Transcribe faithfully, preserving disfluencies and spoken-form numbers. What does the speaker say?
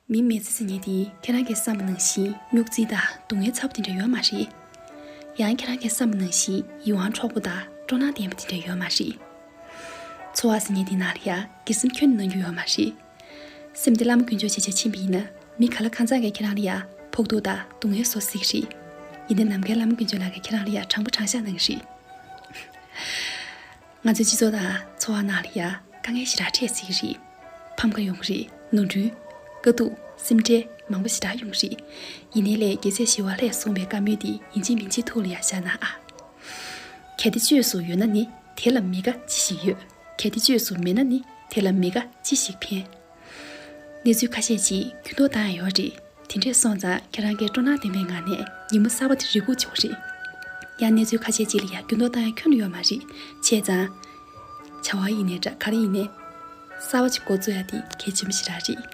མི་མེད་ཚེ་ཟེར་མཁན་དེ་ཁྱེད་རང་གིས་བསམ་པ་ནང་བཞིན་རྙོག་འཛིང་དང་སྡུག་བསྔལ་ཚ་པོ་དེ་འདྲ་ཡོད་མ་རེད། ཡང་ཁྱེད་རང་གིས་བསམ་པ་ནང་བཞིན་ཡིད་དབང་འཕྲོག་པོ་དང་སྤྲོ་སྣང་ལྡན་པ་དེ་འདྲ་ཡོད་མ་རེད། འཚོ་བ་ཟེར་མཁན་དེ་ནང་ལ་ཡང་སྒེར་སེམས་ཁྱོན་ནས་གནང་རྒྱུ་ཡོད་མ་རེད། སེམས་དེ་བླ་མ་དཀོན་མཆོག་མཇལ་ཆེད་ཕྱིན་པ་ཡིན་ན། མི་ག་ལ་གང་འཚམ་གྱིས་ཁྱེད་རང་ལ་ཡང་ཕོག་ཐུག་དང་སྡུག་བསྔལ་བཟོ་སྲིད་ཀྱི་རེད། ཡིན་ནའི་ནམ་མཁའི་བླ་མ་དཀོན་མཆོག་ལགས་ཀྱིས་ཁྱེད་རང་ལ་ཡང་དྲང་པོ་དྲང་བཞག་གནང་གི་རེད། ང་ཚོའི་སྤྱི་ཚོགས་དང་འཚོ་བ་ནང་ལ་ཡང་དཀའ་ངལ་ཞེ་དྲག་འཕྲད་སྲིད་ཀྱི་རེད། ཕམ་ཁ་ཡོང་གི་རེད། ནོར་འཁྲུལ། དཀའ་སྡུག་སེམས་ཁྲལ་མང་པོ་ཞེ་དྲག་ཡོང་གི་རེད། ཡིན་ནའི་ལས་རྒྱལ་སྲས་ཞི་བ་ལྷས་གསུངས་པའི་བཀའ་མོལ་འདི་ཡིན་གཅིག་མིན་གཅིག་ཐུགས་ལ་ཡང་བཞག་གནང་ཨ། གལ་ཏེ་བཅོས་སུ་ཡོད་ན་ནི། དེ་ལ་མི་དགའ་ཅི་ཞིག་ཡོད། གལ་ཏེ་བཅོས་སུ་མེད་ན་ནི། དེ་ལ་མི་དགའ་ཅི་ཞིག་ཕན། གནས་ཚུལ་ཁ་ཤས་ཅིག་འགྱུར་ལྡོག་བཏང་ཡ་ཡོད་རེད། དེ་འདྲས་སོང་ཙང་ཁྱེད་རང་གིས་སྤྲོ་སྣང་ལྡན་པའི་ངང་ནས་ཉིན་མོ་གསར་པ་དེ་རེ་སྒུག་བྱེད་དགོས་རེད། ཡང་གནས་ཚུལ་ཁ་ཤས་ཅིག་ལ་ཡང་འགྱུར་ལྡོག་བཏང་ཡ་ཁྱོན་ནས་ཡོད་མ་རེད། བྱས་ཙང་། བྱ་བ་ཡིན་ནའི་འདྲ་ག་རེ་ཡིན་ནའི། གསར་པ་ཅིག་འགོ་བཙུགས་ཡ་དེ་གལ་ཆེན་པོ་ཞེ་དྲག་རེད།